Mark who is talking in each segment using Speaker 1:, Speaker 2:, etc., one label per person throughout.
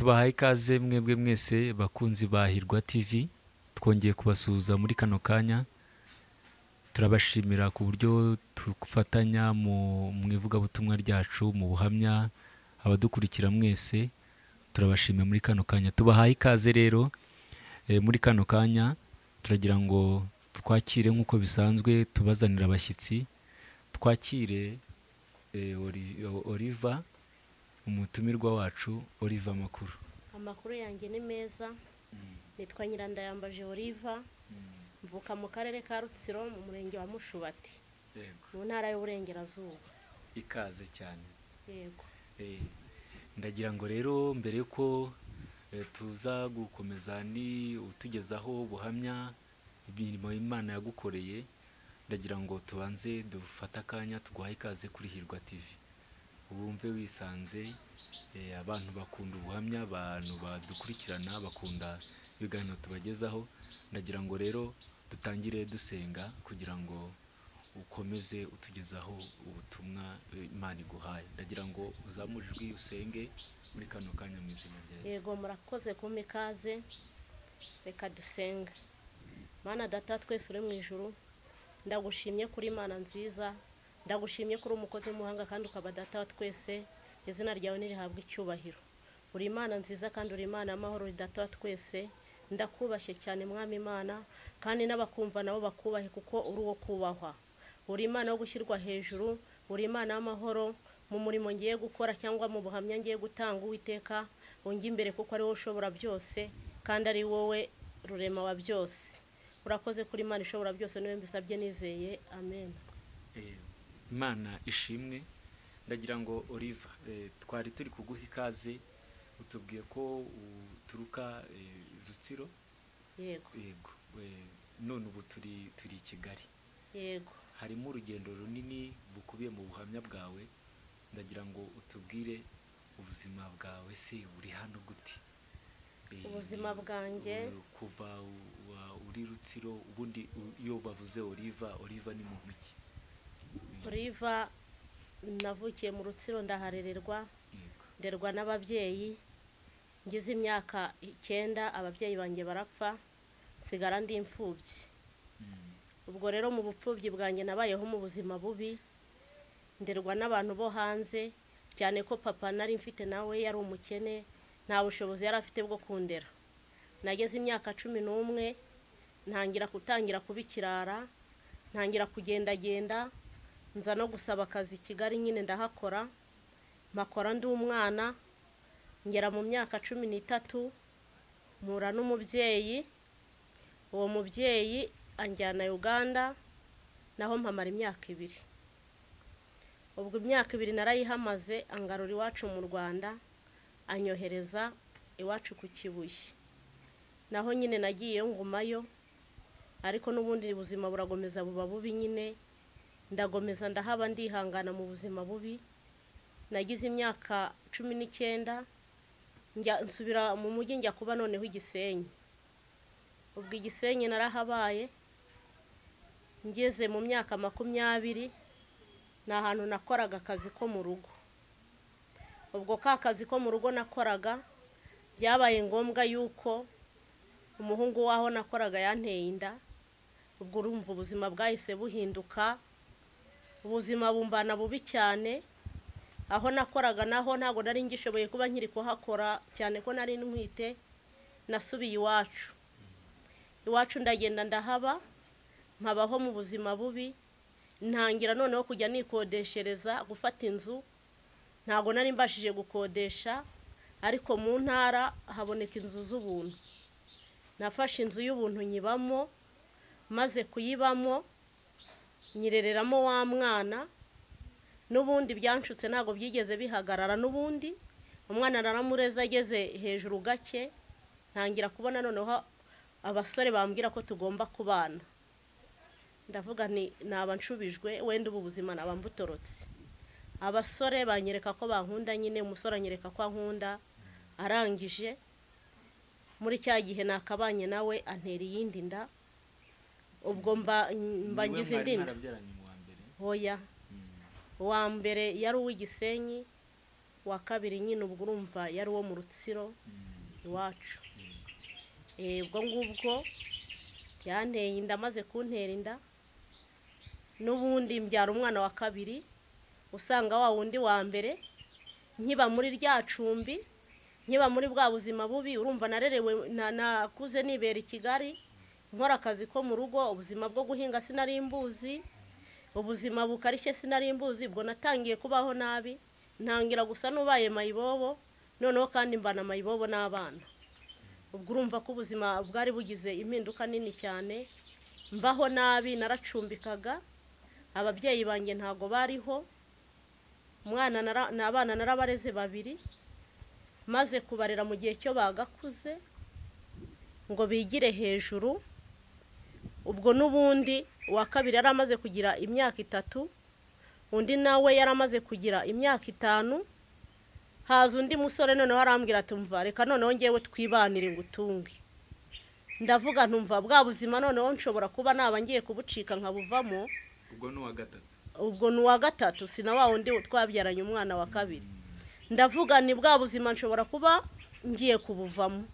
Speaker 1: Tubahaye ikaze mwebwe mwese bakunzi ba Hirwa TV, twongeye kubasuhuza muri kano kanya. Turabashimira ku buryo tufatanya mu ivugabutumwa ryacu, mu buhamya, abadukurikira mwese turabashimira muri kano kanya. Tubahaye ikaze rero muri kano kanya, turagira ngo twakire nk'uko bisanzwe tubazanira abashyitsi. Twakire Oliva, umutumirwa wacu. Oliva, amakuru?
Speaker 2: Amakuru yanjye ni meza. Nitwa Nyirandayambaje Oliva, mvuka mu karere ka Rutsiro mu murenge wa Mushubati, mu ntara y'Uburengerazuba.
Speaker 1: Ikaze cyane.
Speaker 2: Yego.
Speaker 1: Ndagira ngo rero mbere yuko tuza gukomeza ni utugezaho ubuhamya imirimo Imana yagukoreye, ndagira ngo tubanze dufate akanya tuguhaye ikaze kuri Hirwa TV. Wumve wisanze, abantu bakunda ubuhamya, abantu badukurikirana bakunda ibiganiro tubagezaho. Ndagira ngo rero dutangire dusenga kugira ngo ukomeze utugezaho ubutumwa Imana iguhaye. Ndagira ngo uzamure ijwi usenge muri kano kanya mu izina rya Yesu.
Speaker 2: Yego, murakoze kumpa ikaze. Reka dusenga. Mana Data twese uri mu ijuru, ndagushimye kuri Imana nziza, ndagushimye kuri umukozi w'umuhanga kandi ukaba Data wa twese, izina ryawe nirihabwe icyubahiro. Uri Imana nziza kandi uri Imana y'amahoro, uri Data wa twese. Ndakubashye cyane Mwami Imana, kandi n'abakumva nabo bakubahe kuko uri uwo kubahwa. Uri Imana yo gushyirwa hejuru, uri Imana y'amahoro. Mu murimo ngiye gukora cyangwa mu buhamya ngiye gutanga, Uwiteka unjye imbere kuko ari wowe ushobora byose kandi ari wowe rurema wa byose. Urakoze kuri Imana ishobora byose, niwe mbisabye nizeye, amen.
Speaker 1: Imana ishimwe. Ndagira ngo Oliva, twari turi kuguha ikaze, utubwiye ko uturuka Rutsiro.
Speaker 2: Yego.
Speaker 1: Yego. None ubu turi i Kigali.
Speaker 2: Yego.
Speaker 1: Harimo urugendo runini bukubiye mu buhamya bwawe. Ndagira ngo utubwire ubuzima bwawe, se uri hano gute?
Speaker 2: Ubuzima bwanjye
Speaker 1: kuva uri Rutsiro, ubundi iyo bavuze Oliva, Oliva ni muntu ki?
Speaker 2: Oliva, navukiye mu Rutsiro, ndaharererwa, nderwa n'ababyeyi. Ngize imyaka 9 ababyeyi banjye barapfa, nsigara ndi imfubyi. Ubwo rero mu bupfubyi bwanjye nabayeho mu buzima bubi, nderwa n'abantu bo hanze, cyane ko papa nari mfite nawe yari umukene, nta bushobozi yari afite bwo kundera. Nageze imyaka 11 ntangira gutangira kuba ikirara, ntangira kugendagenda, nza no gusaba akazi Kigali nyine ndahakora, mpakora ndi umwana. Ngera mu myaka 13 mpura n'umubyeyi, uwo mubyeyi anjyana Uganda, naho mpamara imyaka 2. Ubwo imyaka 2 narayihamaze, angarura iwacu mu Rwanda, anyohereza iwacu ku Kibuye. Naho nyine nagiye ngumayo, ariko n'ubundi ubuzima buragomeza buba bubi nyine, ndagomeza ndahaba ndihangana mu buzima bubi. Nagize imyaka 19 njya nsubira mu mujyi, njya kuba noneho Igisenyi. Ubwo Igisenyi narahabaye, ngeze mu myaka 20 ni ahantu nakoraga akazi ko mu rugo. Ubwo ka kazi ko mu rugo nakoraga, byabaye ngombwa yuko umuhungu waho nakoraga yanteye inda. Ubwo urumva ubuzima bwahise buhinduka, ubuzima bumbana bubi cyane. Aho nakoraga naho ntago nari ngishoboye kuba nkiri kuhakora, cyane ko nari ntwite. Nasubiye iwacu. Iwacu ndagenda ndahaba, mpabaho mu buzima bubi. Ntangira noneho kujya nikodeshereza, gufata inzu. Ntago nari mbashije gukodesha, ariko mu ntara haboneka inzu z'ubuntu. Nafashe inzu y'ubuntu nyibamo, maze kuyibamo nyirereramo wa mwana. N'ubundi byanshutse ntago byigeze bihagarara, n'ubundi umwana naramureze ageze hejuru gake, ntangira kubona noneho abasore bambwira ko tugomba kubana. Ndavuga nti naba nshubijwe, wenda ubu buzima naba mbutorotse. Abasore banyereka ko bankunda nyine, umusore anyereka ko ankunda, arangije muri cya gihe nakabanye nawe antera iyindi nda. Ubwo mba ngize indi nda. Oya, uwa mbere yari uw'Igisenyi, Uwa kabiri nyine ubwo urumva yari uwo mu Rutsiro iwacu. Ubwo ngubwo yanteye inda, amaze kuntera inda n'ubundi mbyara umwana wa kabiri, usanga wa wundi wa mbere nkiba muri rya cumbi, nkiba muri bwa buzima bubi. Urumva narerewe nakuze nibera i Kigali, nkora akazi ko mu rugo, ubuzima bwo guhinga sinari mbuzi, ubuzima bukarishye sinari mbuzi. Ubwo natangiye kubaho nabi, ntangira gusa n'ubaye mayibobo, noneho kandi mbana mayibobo n'abana. Ubwo urumva ko ubuzima bwari bugize impinduka nini cyane, mbaho nabi, naracumbikaga, ababyeyi banjye ntago bariho, umwana n'abana narabareze babiri, maze kubarera mu gihe cyo bagakuze ngo bigire hejuru. Ubwo n'ubundi uwa kabiri yari amaze kugira imyaka 3, undi nawe yari amaze kugira imyaka 5. Haza undi musore noneho arambwira ati umva reka noneho ngewe twibanire ngutunge. Ndavuga ntumva bwa buzima noneho nshobora kuba naba ngiye kubucika nkabuvamo.
Speaker 1: Ubwo ni uwa gatatu.
Speaker 2: Ubwo ni uwa gatatu, sina wa wundi twabyaranye umwana wa kabiri. Ndavuga ni bwa buzima nshobora kuba ngiye kubuvamo.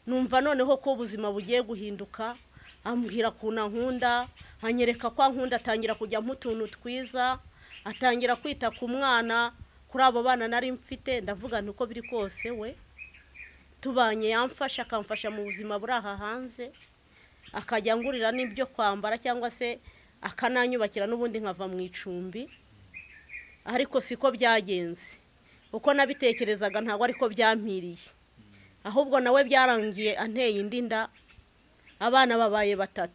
Speaker 2: Numva noneho ko ubuzima bugiye guhinduka. Ambwira kuna nkunda, anyereka kwa nkunda, atangira kujya mutuntu twiza, atangira kwita ku mwana, kuri abo bana nari mfite. Ndavuga nti uko biri kose we tubanye yamfasha, akamfasha mu buzima buri aha hanze, akajya ngurira n'ibyo kwambara cyangwa se akananyubakira n'ubundi nkava mu icumbi. Ariko siko byagenze uko nabitekerezaga, ntabwo ariko byampiriye, ahubwo nawe byarangiye anteye indi nda, abana babaye 3.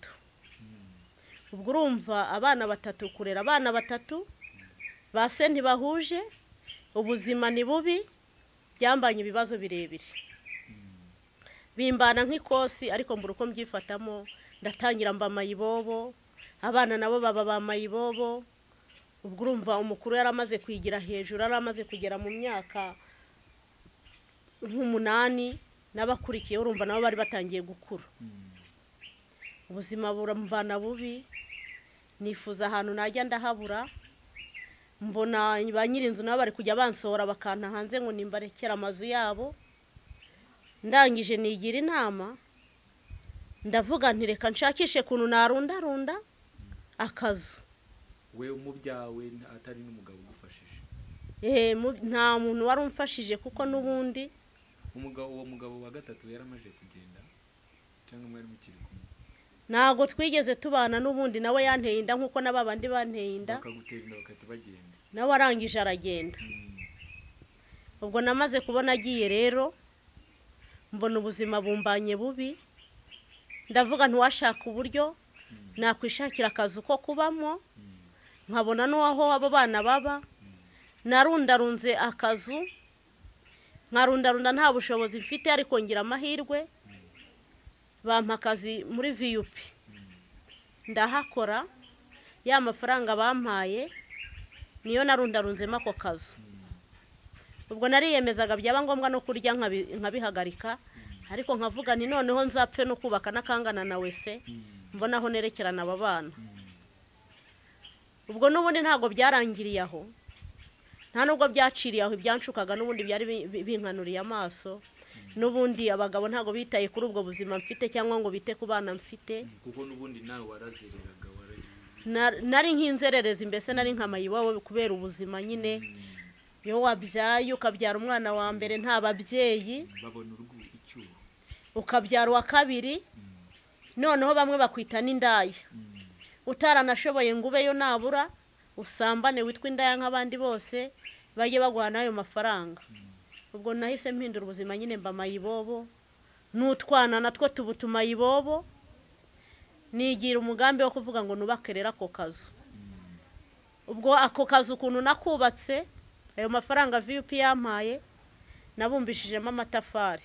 Speaker 2: Ubwo urumva abana 3, kurera abana 3 base ntibahuje, ubuzima ni bubi, byambanye ibibazo birebire, bimbana nk'ikosi. Ariko mbura uko mbyifatamo, ndatangira mba mayibobo, abana nabo baba ba mayibobo. Ubwo urumva umukuru yaramaze kwigira hejuru, yaramaze kugera mu myaka nk'umunani, n'abakurikiye urumva nabo bari batangiye gukura. Ubuzima burambana bubi, nifuza ahantu najya ndahabura. Mbona ba nyirinzu nabo bari kujya bansohora bakanta hanze ngo nimbarekera amazu yabo. Ndangije nigira inama, ndavuga nti reka nshakishe kuntu narundarunda akazu.
Speaker 1: We mu byawe atari n'umugabo ugufashije?
Speaker 2: Nta muntu wari umfashije, kuko n'ubundi
Speaker 1: umugabo, uwo mugabo wa gatatu yaramaje kugenda cyangwa mwari mukiri kumwe?
Speaker 2: Ntago twigeze tubana, n'ubundi nawe yanteye inda nkuko n'ababandi banteye inda,
Speaker 1: bakagutera inda bakati bagenda,
Speaker 2: nawe arangije aragenda. Ubwo namaze kubona agiye rero, mbona ubuzima bumbanye bubi, ndavuga ntiwashaka uburyo nakwishakira akazu ko kubamo, nkabona n'aho abo bana baba. Narundarunze akazu, nkarundarunda nta bushobozi mfite, ariko ngira amahirwe bampa akazi muri VUP, ndahakora. Ya mafaranga bampaye niyo narundarunzemo ako kazu. Ubwo nariyemezaga byaba ngombwa no kurya nkabihagarika, ariko nkavuga nti noneho nzapfe no kubaka nakangana na wese, mbona aho nerekerana aba bana. Ubwo n'ubundi ntago byarangiriye aho, nta nubwo byaciriye aho, ibyanshukaga n'ubundi byari binkanuriye amaso. N'ubundi abagabo ntago bitaye kuri ubwo buzima mfite cyangwa ngo bite ku bana mfite,
Speaker 1: kuko n'ubundi nawe warazereraga,
Speaker 2: nari nk'inzererezi mbese, nari nka mayibobo kubera ubuzima nyine. Iyo wabyaye ukabyara umwana wa mbere nta babyeyi,
Speaker 1: babona icyuho,
Speaker 2: ukabyara uwa kabiri, noneho bamwe bakwita n'indaya, utaranashoboye ngo ubeyo nabura usambane witwa indaya nk'abandi bose, bajye baguha n'ayo mafaranga. Ubwo nahise mpindura ubuzima nyine mba mayibobo, n'utwana natwo tubutu mayibobo. Nigira umugambi wo kuvuga ngo nubake rero ako kazu. Ubwo ako kazu ukuntu nakubatse, ayo mafaranga VUP yampaye nabumbishijemo amatafari.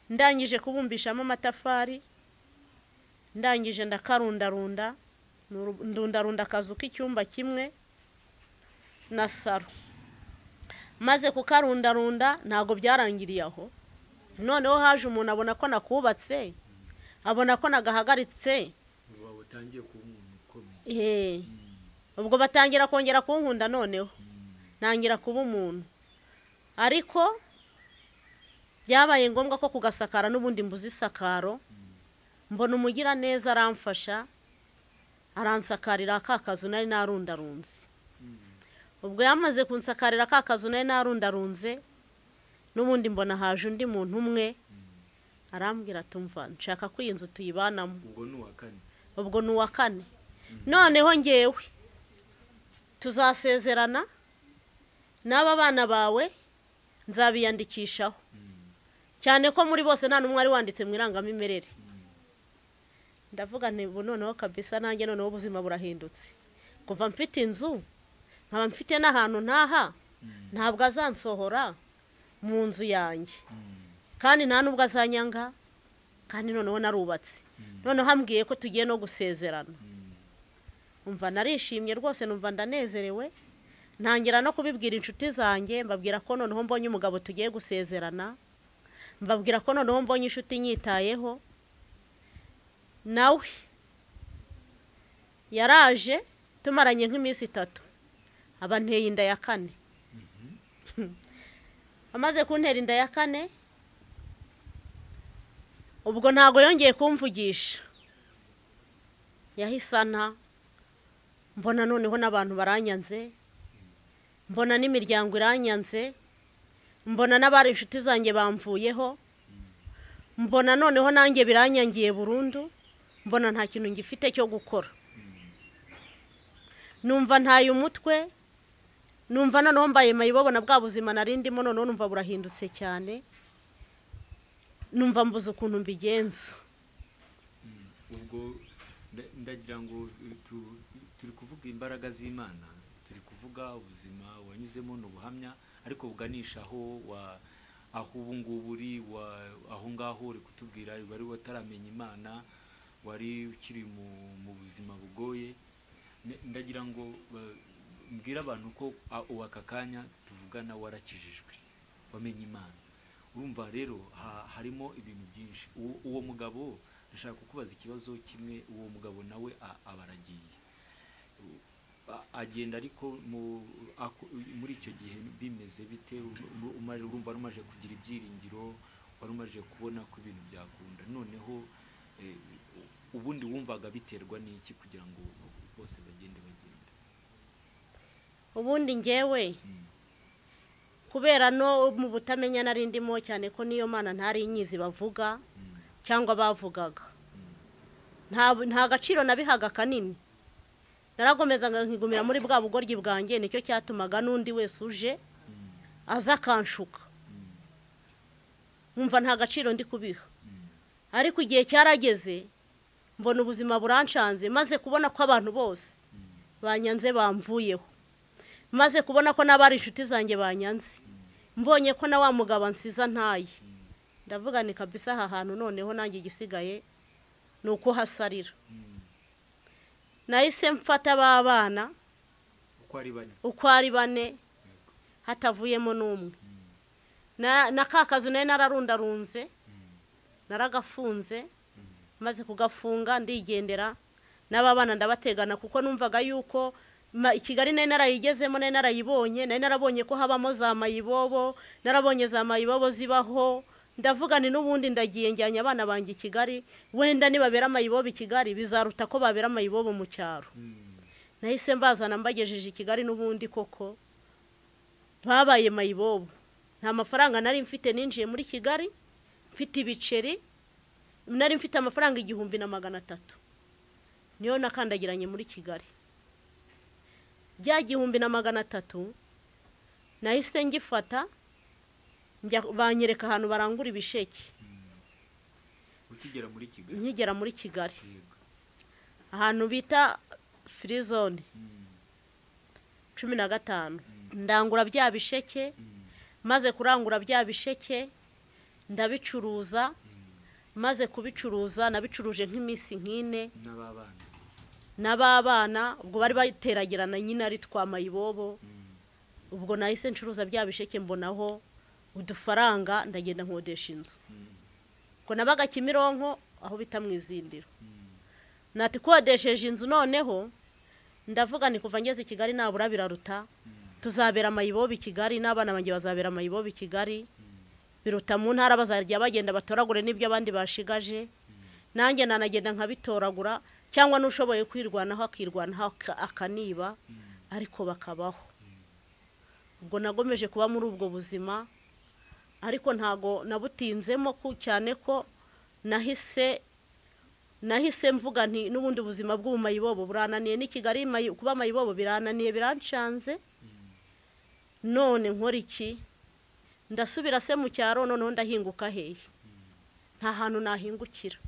Speaker 2: Ndangije kubumbishamo amatafari, ndangije ndakarundarunda, ndundarunda akazu k'icyumba kimwe na saro. Maze kukarundarunda ntago byarangiriye aho. Noneho haje umuntu abona ko nakubatse, abona ko nagahagaritse, ubwo batangira kongera kunkunda. Noneho ntangira kuba umuntu. Ariko byabaye ngombwa ko kugasakara n'ubundi mbuze isakaro, mbona umugira neza aramfasha aransakarira ka kazu nari narundarunze. Ubwo yamaze kunsakarira ka kazu nari narundarunze, n'ubundi mbona haje undi muntu umwe arambwira ati umva nshaka ko iyi nzu tuyibanamo.
Speaker 1: Ubwo ni uwa kane.
Speaker 2: Ubwo ni uwa kane. Noneho ngewe tuzasezerana n'aba bana bawe nzabiyandikishaho, cyane ko muri bose nta n'umwe wari wanditse mu irangamimerere. Ndavuga nti ubu noneho kabisa nanjye noneho ubuzima burahindutse, kuva mfite inzu nkaba mfite n'ahantu ntaha, ntabwo azansohora mu nzu yanjye, kandi nta nubwo azanyanga, kandi noneho narubatse. Noneho ambwiye ko tugiye no gusezerana, umva narishimye rwose, numva ndanezerewe. Ntangira no kubibwira inshuti zanjye, mbabwira ko noneho mbonye umugabo tugiye gusezerana, mbabwira ko noneho mbonye inshuti nyitayeho. Nawe yaraje tumaranye nk'iminsi 3, aba nteye inda ya kane. Amaze kuntera inda ya kane, ubwo ntago yongeye kumvugisha, yahise anta. Mbona noneho n'abantu baranyanze, mbona n'imiryango iranyanze, mbona n'abari inshuti zanjye bamvuyeho, mbona noneho nanjye biranyangiye burundu, mbona nta kintu ngifite cyo gukora. Numva ntaye umutwe, numva noneho mbaye mayibobo na bwa buzima nari ndimo, noneho numva burahindutse cyane, numva mbuze ukuntu mbigenza.
Speaker 1: Ubwo ndagira ngo turi kuvuga imbaraga z'Imana, turi kuvuga ubuzima wanyuzemo n'ubuhamya, ariko buganisha aho aho ubu ngubu uri, aho ngaho uri kutubwira wari wataramenya Imana, wari ukiri mu buzima bugoye. Ndagira ngo mbwire abantu ko ubu aka kanya tuvugana warakijijwe, wamenye Imana. Urumva rero harimo ibintu byinshi. Uwo mugabo ndashaka kukubaza ikibazo kimwe, uwo mugabo nawe abaragiye agenda, ariko muri icyo gihe bimeze bite? Urumva wari umaze kugira ibyiringiro, wari umaze kubona ko ibintu byakunda, noneho ubundi wumvaga biterwa n'iki kugira ngo bose bagende bagenda?
Speaker 2: Ubundi ngewe kubera no mu butamenya nari ndimo, cyane ko niyo Mana ntari nyizi bavuga cyangwa bavugaga, nta gaciro nabihaga kanini, naragomezaga nkigumira muri bwa bugoryi bwanjye. Nicyo cyatumaga n'undi wese uje aza akanshuka, nkumva nta gaciro ndi kubiha. Ariko igihe cyarageze mbona ubuzima buranshanze, maze kubona ko abantu bose banyanze bamvuyeho, maze kubona ko n'abari inshuti zanjye banyanze, mbonye ko na wa mugabo nsiza ntaye, ndavuga ni kabisa aha hantu noneho nanjye igisigaye ni uko hasarira. Nahise mfata ba bana uko ari bane hatavuyemo n'umwe. Na ka kazu nari nararundarunze, naragafunze, maze kugafunga ndigendera, n'aba bana ndabategana, kuko numvaga yuko Kigali nari narayigezemo, nari narayibonye, nari narabonye ko habamo za mayibobo, narabonye za mayibobo zibaho. Ndavuga ni n'ubundi ndagiye njyanye abana banjye i Kigali, wenda nibabera mayibobo i Kigali bizaruta ko babera mayibobo mu cyaro. Nahise mbazana mbagejeje i Kigali, n'ubundi koko babaye mayibobo. Nta mafaranga nari mfite, ninjiye muri Kigali mfite ibiceri, nari mfite amafaranga 1300 niyo nakandagiranye muri Kigali. Bya 1300 nahise ngifata, banyereka ahantu barangura ibisheke.
Speaker 1: Ukigera muri Kigali?
Speaker 2: Nkigera muri Kigali, ahantu bita free zone 15, ndangura bya bisheke. Maze kurangura bya bisheke ndabicuruza, maze kubicuruza nabicuruje nk'iminsi nk'ine n'ababana, ubwo bari bateragirana nyine ari twa mayibobo. Ubwo nahise ncuruza bya bisheke mbonaho udufaranga, ndagenda nkodesha inzu. Ubwo nabaga Kimironko aho bita mu Izindiro. Nati kodesheje inzu, noneho ndavuga ni kuva ngeze i Kigali nabura biraruta Tuzabera amayibobo i Kigali, n'abana banjye bazabera amayibobo i Kigali, biruta mu ntara bazajya bagenda batoragure n'ibyo abandi bashigaje, nanjye nanagenda nkabitoragura, cyangwa n'ushoboye kwirwanaho akirwanaho akaniba, ariko bakabaho. Ubwo nagomeje kuba muri ubwo buzima, ariko ntago nabutinzemo cyane ko nahise mvuga nti n'ubundi buzima bw'ubumayibobo burananiye, ni Kigali kuba mayibobo birananiye, birancanze. None nkora iki? Ndasubira se mu cyaro, noneho ndahinguka hehe? Nta hantu nahingukira,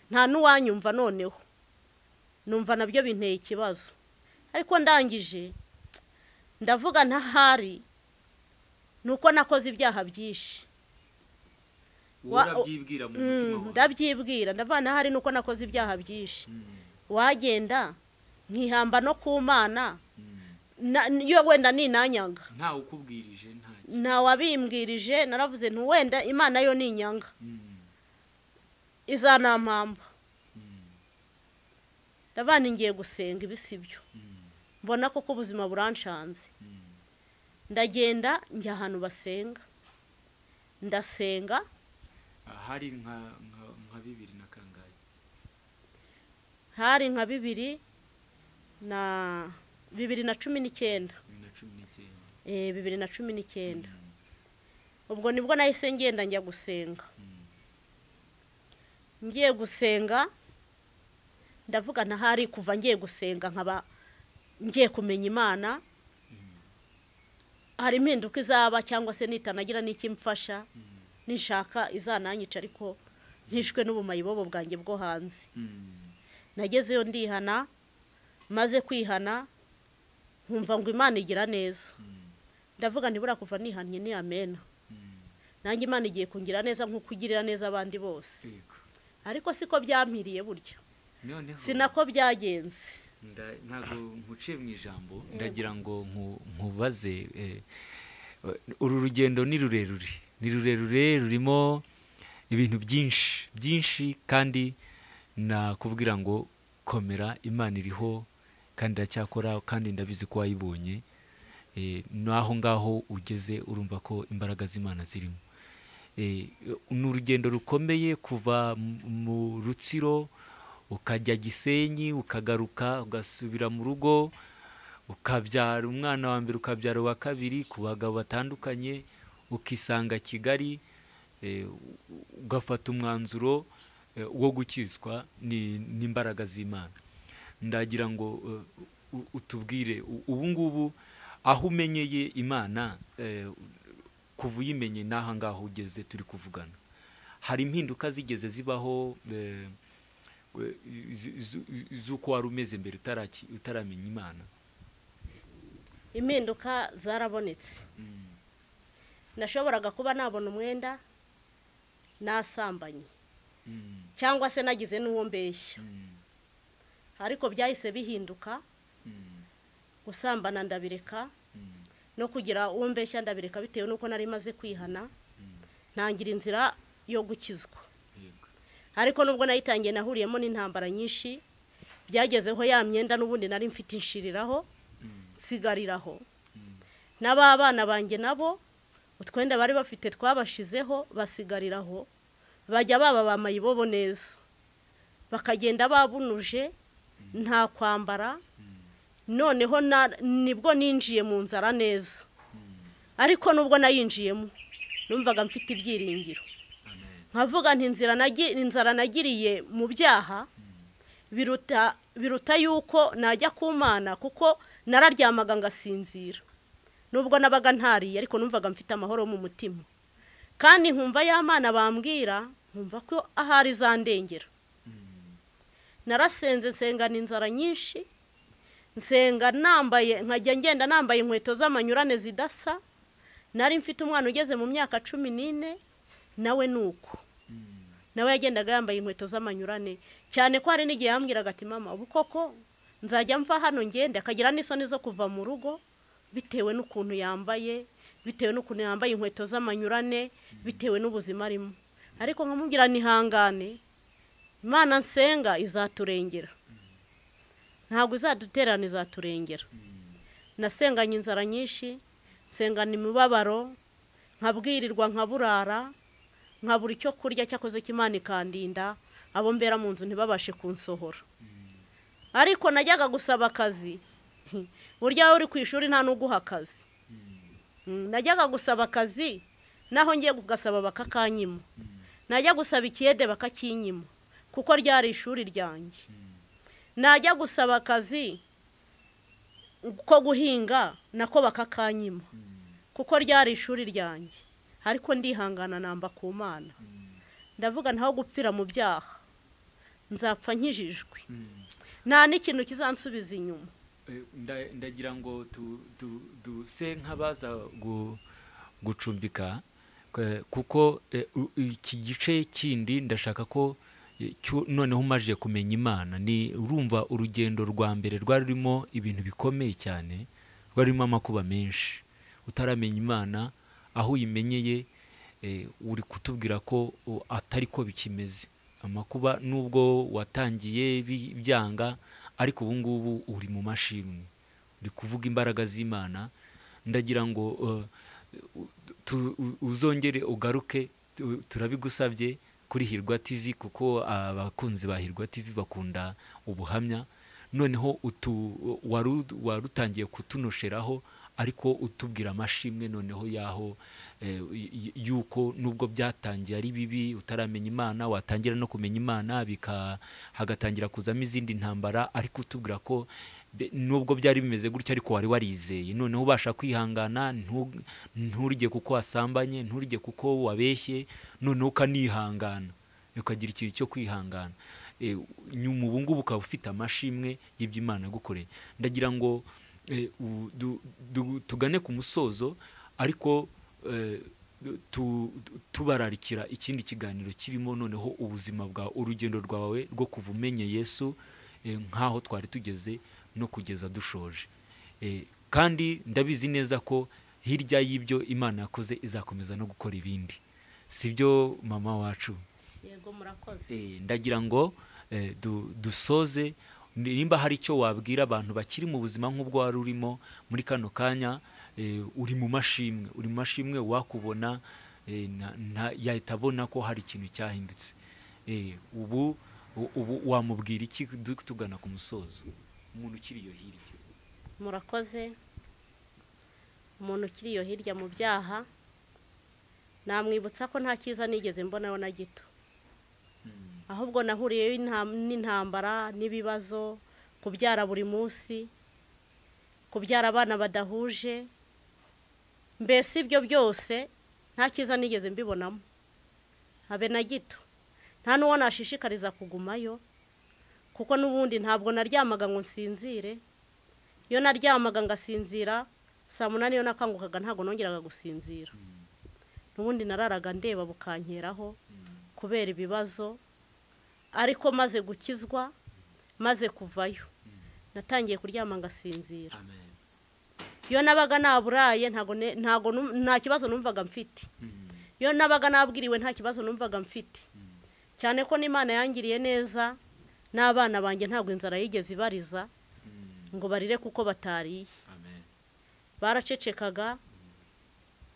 Speaker 2: nta n'uwanyumva, noneho numva nabyo binteye ikibazo. Ariko ndangije ndavuga ntahari nuko nakoze ibyaha byinshi.
Speaker 1: Urabyibwira mu mutima wawe?
Speaker 2: Ndabyibwira, ndavuga ntahari nuko nakoze ibyaha byinshi. Wagenda nkihamba no ku Mana, yo wenda ninanyanga,
Speaker 1: nta ukubwirije,
Speaker 2: nta wabimbwirije, naravuze nti wenda Imana yo ninyanga izanampamba. Ndabana ngiye gusenga ibisibyo, mbona koko ubuzima buranshanze. Ndagenda njya ahantu basenga, ndasenga.
Speaker 1: Hari nka bibiri na kangahe?
Speaker 2: Hari nka 2019. 2019. Ubwo nibwo nahise ngenda njya gusenga. Ngiye gusenga ndavuga ntahari kuva ngiye gusenga nkaba ngiye kumenya Imana, hari impinduka izaba cyangwa se nitanagira n'ikimfasha, nishaka izananyica, ariko ntishwe n'ubumayibobo bwanjye bwo hanze. Nagezeyo ndihana, maze kwihana nkumva ngo Imana igira neza. Ndavuga ntibura kuva nihannye ni amena, nanjye Imana igiye kungira neza nkuko igirira neza abandi bose. Ariko siko byampiriye burya, sinako byagenze.
Speaker 1: Ntago nkuciye mu ijambo, ndagira ngo nkubaze, uru rugendo ni rurerure, ni rurerure, rurimo ibintu byinshi byinshi, kandi nakubwira ngo komera, Imana iriho kandi iracyakora, kandi ndabizi ko wayibonye. Naho ngaho ugeze urumva ko imbaraga z'Imana zirimo. Ni urugendo rukomeye kuva mu Rutsiro ukajya Gisenyi, ukagaruka ugasubira mu rugo, ukabyara umwana wa mbere, ukabyara uwa kabiri ku bagabo batandukanye, ukisanga Kigali, ugafata umwanzuro wo gukizwa n'imbaraga z'Imana. Ndagira ngo utubwire ubu ngubu aho umenyeye Imana, kuva uyimenye n'aha ngaho ugeze turi kuvugana, hari impinduka zigeze zibaho z'uko wari umeze mbere utaramenya Imana?
Speaker 2: Impinduka zarabonetse. Nashoboraga kuba nabona umwenda nasambanye, cyangwa se nagize n'uwo mbeshya, ariko byahise bihinduka. Gusambana ndabireka, no kugira uwo mbeshya ndabireka, bitewe nuko nari maze kwihana, ntangira inzira yo gukizwa. Ariko nubwo nayitangiye nahuriyemo n'intambara nyinshi, byagezeho ya myenda n'ubundi nari mfite inshiriraho, nsigariraho. N'ababana banjye nabo utwenda bari bafite twabashizeho basigariraho, bajya baba bamayibobo neza, bakagenda babunuje nta kwambara. Noneho nibwo ninjiye mu nzara neza, ariko nubwo nayinjiyemo numvaga mfite ibyiringiro. Nkavuga nti inzara nagiriye mu byaha biruta yuko najya ku Mana, kuko nararyamaga ngasinzira nubwo nabaga ntariye, ariko numvaga mfite amahoro mu mutima, kandi nkumva ya Mana bambwira, nkumva ko ahari zandengera. Narasenze nsengana inzara nyinshi, nsenga nambaye, nkajya ngenda nambaye inkweto z'amanyurane zidasa. Nari mfite umwana ugeze mu myaka 14, nawe nuko nawe yagendaga yambaye inkweto z'amanyurane, cyane ko hari n'igihe yambwiraga ati mama ubu koko nzajya mva hano ngende, akagira n'isoni zo kuva mu rugo bitewe n'ukuntu yambaye, bitewe n'ukuntu yambaye inkweto z'amanyurane, bitewe n'ubuzima arimo. Ariko nkamubwira nihangane, Imana nsenga izaturengera, ntabwo izaduterana, izaturengera. Nasenganye inzara nyinshi, nsengana imibabaro, nkabwirirwa nkaburara, nkabura icyo kurya, cyakoze cy'Imana ikandinda, abo mbera mu nzu ntibabashe kunsohora. Ariko najyaga gusaba akazi, burya uri ku ishuri nta n'uguha akazi. Najyaga gusaba akazi, naho ngiye kugasaba bakakanyima, najya gusaba ikiyede bakakinyima, kuko ryari ishuri ryanjye. Najya gusaba akazi ko guhinga nako bakakanyima, kuko ryari ishuri ryanjye. Ariko ndihangana namba ku Mana, ndavuga ntaho gupfira mu byaha, nzapfa nkijijwe, nta n'ikintu kizansubiza inyuma.
Speaker 1: Ndagira ngo duse nk'abaza gucumbika, kuko iki gice kindi ndashaka ko noneho umaze kumenya Imana. Ni urumva urugendo rwa mbere rwari rurimo ibintu bikomeye cyane, rwari rurimo amakuba menshi. Utaramenya Imana, aho uyimenyeye uri kutubwira ko atari ko bikimeze. Amakuba nubwo watangiye byanga, ariko ubu ngubu uri mu mashimwe, uri kuvuga imbaraga z'Imana. Ndagira ngo uzongere ugaruke, turabigusabye kuri Hirwa TV, kuko abakunzi ba Hirwa TV bakunda ubuhamya. Noneho warutangiye kutunosheraho, ariko utubwira amashimwe noneho yaho yuko nubwo byatangiye ari bibi utaramenya Imana, watangira no kumenya Imana hagatangira kuzamo izindi ntambara, ariko utubwira ko nubwo byari bimeze gutya ariko wari warizeye, noneho ubasha kwihangana, nturye kuko wasambanye, nturye kuko wabeshye, noneho ukanihangana, ukagira ikintu cyo kwihangana. Nyuma ubu ngubu ukaba ufite amashimwe y'ibyo Imana yagukoreye. Ndagira ngo tugane ku musozo, ariko tubararikira ikindi kiganiro kirimo noneho ubuzima bwa urugendo rwawe rwo kuva umenye Yesu nkaho twari tugeze no kugeza dushoje. Kandi ndabizi neza ko hirya y'ibyo Imana yakoze izakomeza no gukora ibindi, sibyo mama wacu?
Speaker 2: Yego, murakoze.
Speaker 1: Ndagira ngo dusoze. Nimba hari icyo wabwira abantu bakiri mu buzima nk'ubwo wari urimo muri kano kanya, uri mu mashimwe, uri mu mashimwe, wakubona yahita abona ko hari ikintu cyahindutse. Ubu wamubwira iki tugana ku musozo, umuntu ukiri iyo hirya?
Speaker 2: Murakoze. Umuntu ukiri iyo hirya mu byaha, namwibutsa ko nta cyiza nigeze mbonaho na gito, ahubwo nahuriyeyo n'intambara n'ibibazo, kubyara buri munsi, kubyara abana badahuje, mbese ibyo byose nta cyiza nigeze mbibonamo habe na gito. Nta n'uwo nashishikariza kugumayo, kuko n'ubundi ntabwo naryamaga ngo nsinzire. Iyo naryamaga ngasinzira saa 8 iyo nakangukaga ntabwo nongeraga gusinzira. N'ubundi nararaga ndeba bukankeraho kubera ibibazo. Ariko maze gukizwa, maze kuvayo, natangiye kuryama ngasinzira. Iyo nabaga naburaye ntago nta kibazo numvaga mfite. Iyo nabaga nabwiriwe nta kibazo numvaga mfite. Cyane ko n'Imana yangiriye neza, n'abana banjye ntabwo inzara yigeze ibariza ngo barire kuko batariye. Baracecekaga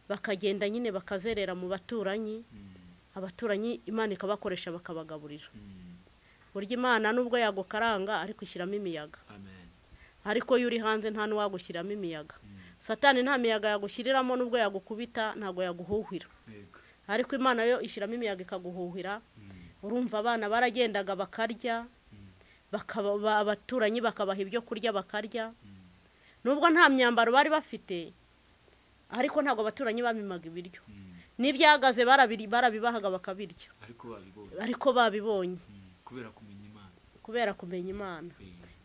Speaker 2: bakagenda nyine bakazerera mu baturanyi, abaturanyi Imana ikabakoresha bakabagaburira. Burya Imana nubwo yagukaranga ariko ishyiramo imiyaga. Ariko iyo uri hanze nta n'uwagushyiramo imiyaga. Satani nta miyaga yagushyiriramo, nubwo yagukubita ntabwo yaguhuhira. Ariko Imana yo ishyiramo imiyaga ikaguhuhira. Urumva abana baragendaga bakarya, abaturanyi bakabaha ibyo kurya bakarya. Nubwo nta myambaro bari bafite, ariko ntabwo abaturanyi bamimaga ibiryo. N'ibyagaze barabibahaga bakabirya, ariko babibonye kubera kumenya Imana.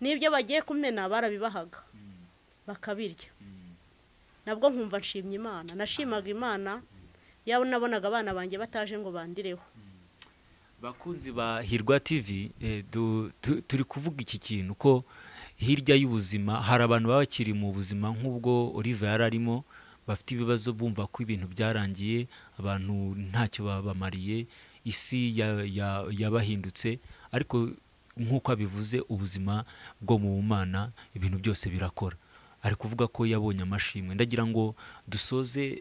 Speaker 2: N'ibyo bagiye kumena barabibahaga bakabirya. Nabwo nkumva nshimye Imana, nashimaga Imana yabo nabonaga abana banjye bataje ngo bandireho.
Speaker 1: Bakunzi ba Hirwa TV, turi kuvuga iki kintu ko hirya y'ubuzima hari abantu baba bakiri mu buzima nk'ubwo Olive yari arimo, bafite ibibazo bumva ko ibintu byarangiye, abantu ntacyo babamariye, isi yabahindutse. Ariko nk'uko abivuze, ubuzima bwo mu Mana ibintu byose birakora. Ari kuvuga ko yabonye amashimwe. Ndagira ngo dusoze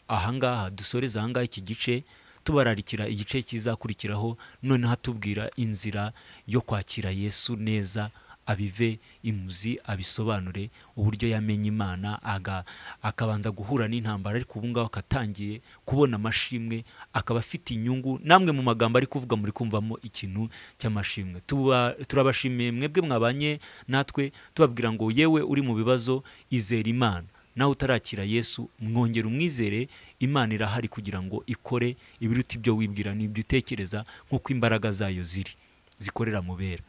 Speaker 1: ahangaha, dusoreze ahangaha iki gice, tubararikira igice kizakurikiraho, noneho atubwira inzira yo kwakira Yesu neza, abive imuzi, abisobanure uburyo yamenye Imana, akabanza guhura n'intambara, ariko ubu ngaho akatangiye kubona amashimwe, akaba afite inyungu. Namwe mu magambo ari kuvuga muri kumvamo ikintu cy'amashimwe. Turabashimiye mwebwe mwabanye natwe, tubabwira ngo yewe uri mu bibazo, izere Imana. Nawe utarakira Yesu, mwongere umwizere. Imana irahari kugira ngo ikore ibiruta ibyo wibwira n'ibyo utekereza, nk'uko imbaraga zayo ziri zikorera mu bera.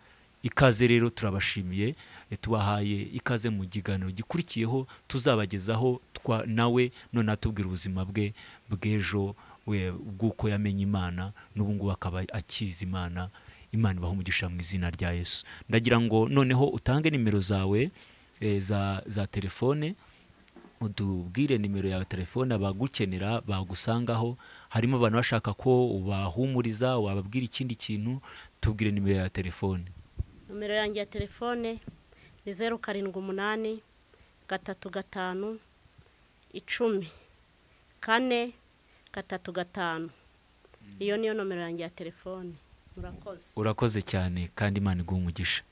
Speaker 1: Ikaze rero turabashimiye, tubahaye ikaze mu kiganiro gikurikiyeho tuzabagezaho nawe none atubwira ubuzima bwe bw'ejo, bw'uko yamenye Imana n'ubu ngubu akaba akizi Imana. Imana ibahe umugisha mu izina rya Yesu. Ndagira ngo noneho utange nimero zawe za telefone, utubwire nimero yawe telefone abagukenera bagusangaho. Harimo abantu bashaka ko ubahumuriza, wababwira ikindi kintu, tubwire nimero ya telefone.
Speaker 2: Nomero yanjye ya telefone ni 0 7 8 3 5 10 4 3 5. Iyo niyo nomero yanjye ya telefone. Murakoze.
Speaker 1: Urakoze cyane kandi Imana iguhe umugisha.